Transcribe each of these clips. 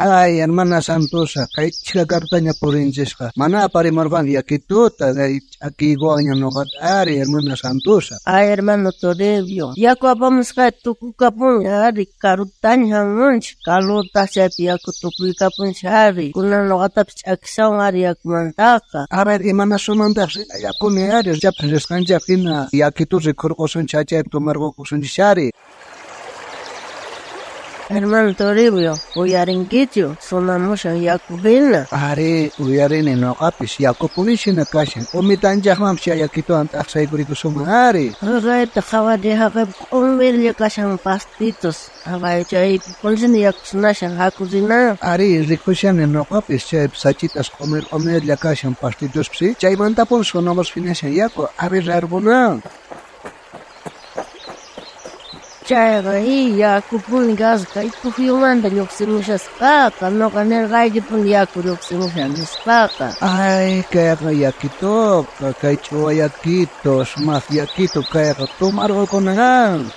Ay, hermana Santosa, kay chhika karutaña purinchisqa. Mana aparimurqani yakituta, kay ch'akiykuwanña noqata ari, hermana Santosa. Ay, hermano Toribio, yaku apamusqayta tukukapunña ari, karutaña hamunchik, calortaj chaypi yaku tukuykapunchik ari, kunan noqatapis ch'akishawan ari yakumantaqa. A ver, imanasumantaq rinallapuni ari, chaypaq risqanchej hina yakitu rikhurqusunchik chaypi tomarqukusunchis ari. Hermano Toribio, uyarinkichu? Sonamushan yaku hina. Ari, uyarini noqapis, yakupuni hina kashan. Umitanchejmanpis chay yakituwan t'ajsaykurikusunman ari. Haqayta qhawariy, haqaypi q'umirlla kashan pastitos. Haqay chaypi punisina yaku sonashan, haku rina. Ari, rikushani noqapis, chaypi sachitas q'umir q'umirlla kashan pastitospis, chaymantapuni sonamuspa hinashan yaku, a ver rarquna. Chayqa yakupuni kasqa kay pujyumanta lluqsimushasqaqa, noqa nirqaykipuni yaku lluqsimushan nispaqa. Ay, kayqa yakituqa, kay ch'uwa yakito, sumaq yakito kayqa tomarqukunan.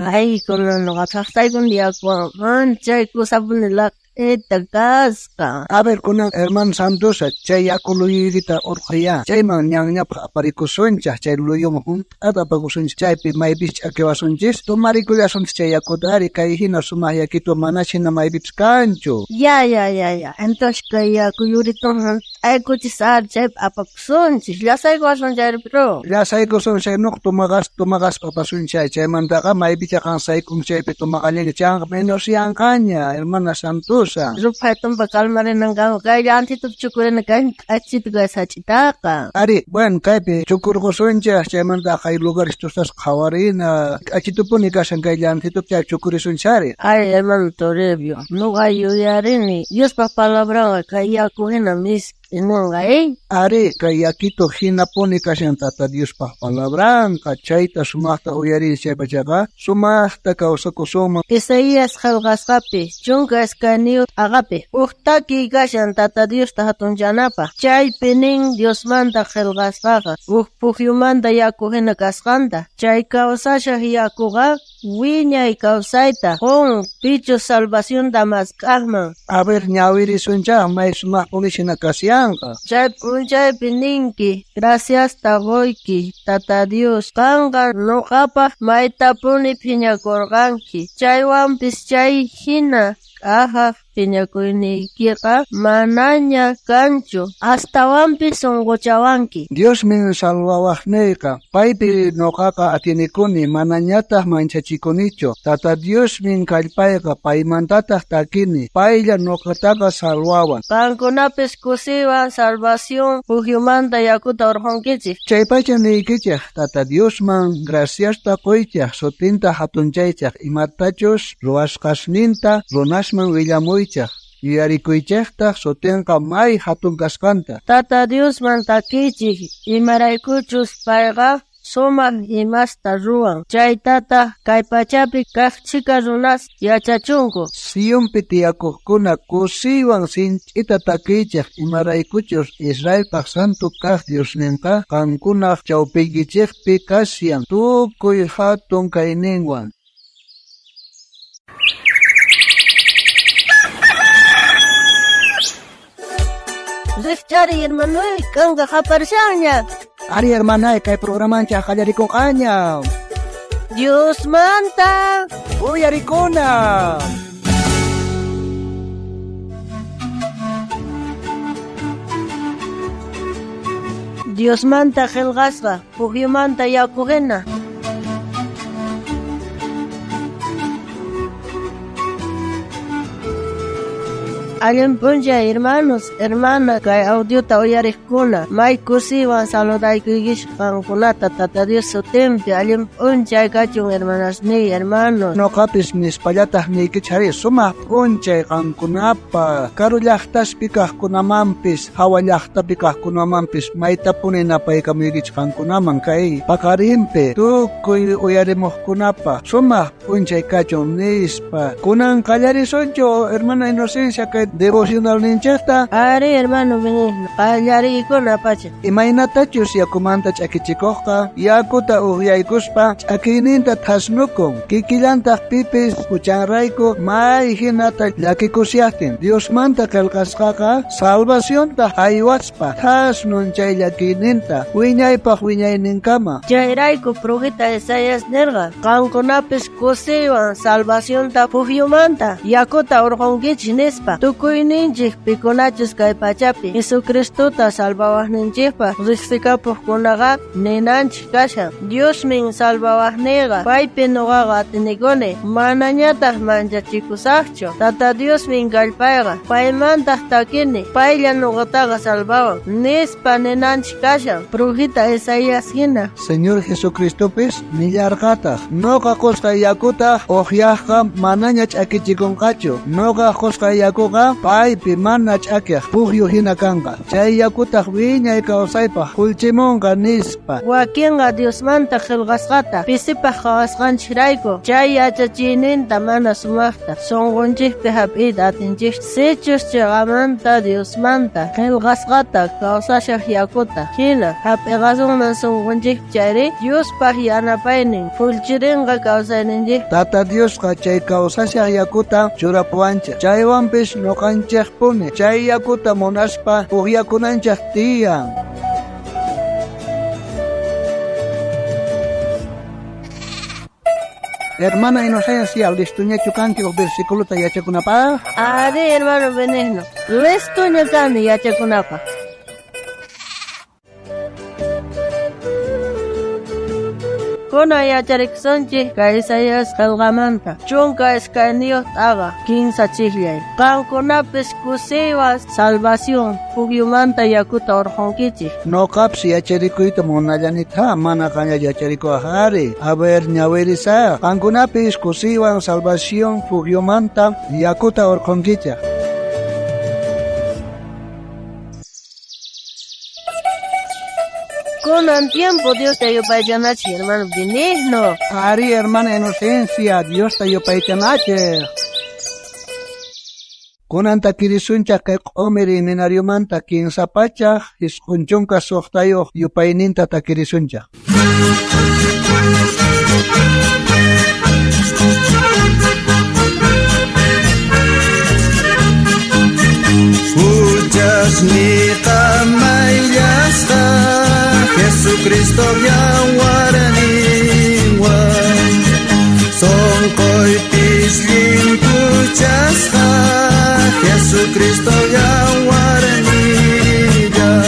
Ay, kunan noqa thaqtaykuni yakuwan, manchay kusapuni laq'eta kasqa. A ver, kunan hermano Santosa, chay yaku luyuykita urqhuyá, chayman ñanñapaq aparikusunchik, chay luyuman hunt'ata apakusunchik, chaypi maypis ch'akiwasunchis, tomarikullasunchik chay yakuta ari, kay hina sumaq yakitu mana hina maypipis kanchu. Ya, ya, ya, ya. Entonces kay yaku yuritunman t'aykuchis ari, chaypi apakusunchik, llasaykuwasun chayri pero. Llasaykusun chay nuq tomaqaspa apasunchik, chaymantaqa maypicha qan sayk'un chaypi tomaqallanki, chayqa menos yanqaña, hermana Santosa. Ruphay tumpa calmarinankama kay llantitupi chukurina kay k'achitu kay sach'itaqa. Ari, bueno, kaypi chukurqusunchik, chaymanta kay lugares tustas qhawarina, k'achitupuni kashan kay llantitupi chay chukurisunchik ari. Ay, hermano Toribio, noqa yuyarini, Diospaq palabranqa kay yaku hina misk'i ninqa, eh? Ari, kay yakitu hinapuni kashan Tata Diospaq palabranqa, chayta sumaqta uyarinchik chaypachaqa sumaqta kawsakusunman. Isaías qillqasqapi 12 t'aqapi uj takiy kashan Tata Diosta hatunchanapaq, chaypi nin Diosmanta qillqasqaqa uj pujyumanta yaku hina kasqanta, chay kawsashaq yakuqa wiñay kawsayta qun pichus salvacionta mask'aqman. A ver, ñawirisunchá, may sumaqpuni hina kasyanqa. Chay p'unchaypi ninki, graciasta qoyki, Tata Dios, qanqa noqapaq maytapuni phiñakurqanki, chaywanpis chay hina k'ajaj phiñakuyniykiqa manaña kanchu, astawanpis sunquchawanki. Diosmin salvawaqniyqa, paypi noqaqa atinikuni, manañataq manchachikunichu. Tata Diosmin kallpayqa, paymantataq takini, paylla noqataqa salvawan. Qankunapis kusiywan salvación pujyumanta yakuta urqhunkichik. Chaypacha niykichik, Tata Diosman graciasta qoychik, sutinta hatunchaychik, imatachus ruwasqasninta runasman willamuychik, yuyarikuychiktaq sutinqa may hatun kasqanta. Tata Diosman takiychik, imaraykuchus payqa sumaq imasta ruwan, chaytataq kay pachapi kaq chhika runas yachachunku. Sionpi tiyakuqkuna kusiywan sinch'ita takiychik, imaraykuchus Israelpaq santo kaq Diosninqa qankunaq chawpiykichikpi kashan tukuy hatun kayninwan. Rijch'ariy, hermanoy, k'anka qaparishanña. Ari, hermanay, kay programanchik qallarikunqaña. Diosmanta uyarikuna. Diosmanta qillqasqa pujyumanta yaku hina. Allin p'unchay, hermanos, hermana, kay audiota uyariqkuna, may kusiywan saludaykuykichik qankunata Tata Dios sutinpi. Allin p'unchay kachun, hermanasniy, hermanos. Noqapis nispallataq niykichik ari, sumaq p'unchay qankunapaq, karu llaqtaspi kaqkunamanpis, hawa llaqtapi kaqkunamanpis maytapuni napaykamuykichik qankunaman kay paqarinpi tukuy uyarimuqkunapaq sumaq p'unchay kachun nispa. Kunan qallarisunchu, hermana Inocencia, kay devocionalninchejta. Ari, hermano Benigno, qallariykuna pacha. Imaynatachus yakumanta ch'akichikojqa yakuta uqyaykuspa ch'akiyninta thasnukun, kikillantaq pipis huchanrayku may hinata llakikusyajtin Diosmanta qillqasqaqa salvacionta haywaspa thasnun chay llakiyninta wiñaypaq wiñayninkama. Chayrayku profeta Isaías nerqa, qankunapis kusiywan salvacionta pukyumanta yakuta urqunkichik nispa. Tukuyninchik pikunachus kay pachapi Jesucristota salvawaqninchikpaq riqsikapuqkunaqa ninanchik kashan. Diosmin salvawaqniyqa, paypi nuqaqa atinikuni, manañataq manchachikusaqchu. Tata Diosmin kallpayqa, paymantaq takini, paylla nuqataqa salvawan nispa ninanchik kashan. Profeta Isaías hina. Señor Jesucristopis nillarqataq, noqa qusqay yakuta uqyaqqa manaña ch'akichikunqachu. Noqa qusqay yakuqa paypi mana ch'akiq pukyu hina kanqa. Chay yakutaq wiñay kawsaypaq phullchimunqa nispa. Wakinqa Diosmanta qillqasqata pisipaq qhawasqanchikrayku chay yachachiyninta mana sumaqta sunqunchikpi hap'iyta atinchik. Sichus chiqamanta Diosmanta qillqasqata kawsashaq yakuta hina hap'iqasunman sunqunchikpi chayri Diospaq yanapaynin phullchirinqa kawsayninchik. Tata Diosqa chay kawsashaq yakuta churapuwanchik. Chaywanpis nuqanchikpuni chay yakuta munaspa uqyakunanchik tiyan. Hermana Inocencia, listuñachu kanki uj versículota yachakunapaq? Ari, hermano Benigno, listuña kani yachakunapaq. Kunan yacharikusunchik kay Isaías qillqamanta 12 t'aqa 15 chikllay. Qankunapis kusiywan salvación pukyumanta yakuta urqunkichik. Noqapis yacharikuyta munallanitha, mana qanlla yacharikuwaj ari. A ver, ñawirisaq. Qankunapis kusiywan salvación pukyumanta yakuta urqunkichik. Kunan tiempo Diosta yupaychanachik, hermano Benigno. Ari, hermana Inocencia, Diosta yupaychanachik. Kunan takirisunchik kay q'umir iminariumanta 396 yupayninta takirisunchik. Huchasniyqa mayllasqa Jesucristo yawarninwan, sonqoypis llimpuchasqa Jesucristo yawarnillan.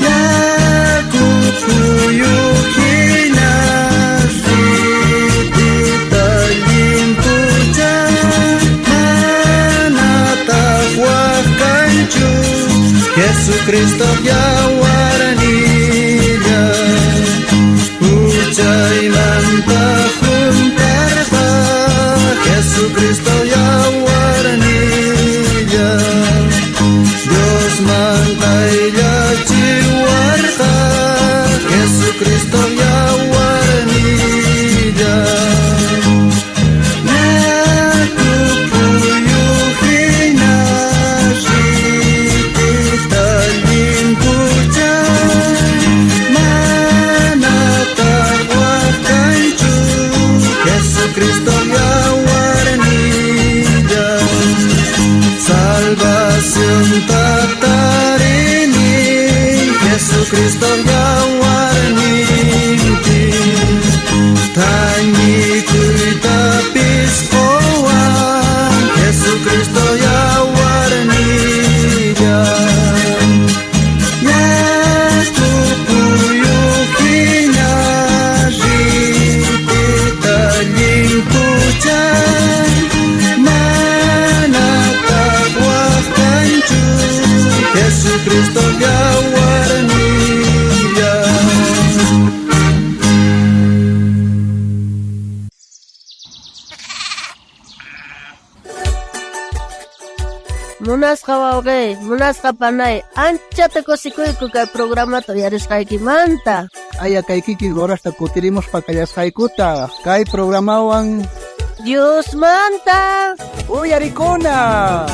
Yaku phuyu hina ritita llimpuchan, manataq waqanchu Jesucristo yawarnillan. Huchaymanta juntarqa Jesucristo yawarnillan. Diosman qayllachiwarqa Jesucristo yawarnillan. Yaku phuyu hina ritita llimpuchan, manataq waqanchu Jesucristo yawarnillan. Salvación tarini Jesucristo yawarninpi, thañikuytapis qowan Jesucristo yawarnillan. Yaku phuyu hina ritita llimpuchan, manataq waqanchu Jesucristo yawarnillan. Munasqa wawqi, munasqa panay, anchata kusikuyku kay programata uyarisqaykimanta. Aya kay kikin horasta kutirimuspa kallasqaykuta kay programawan. Diosmanta Uyarikuna.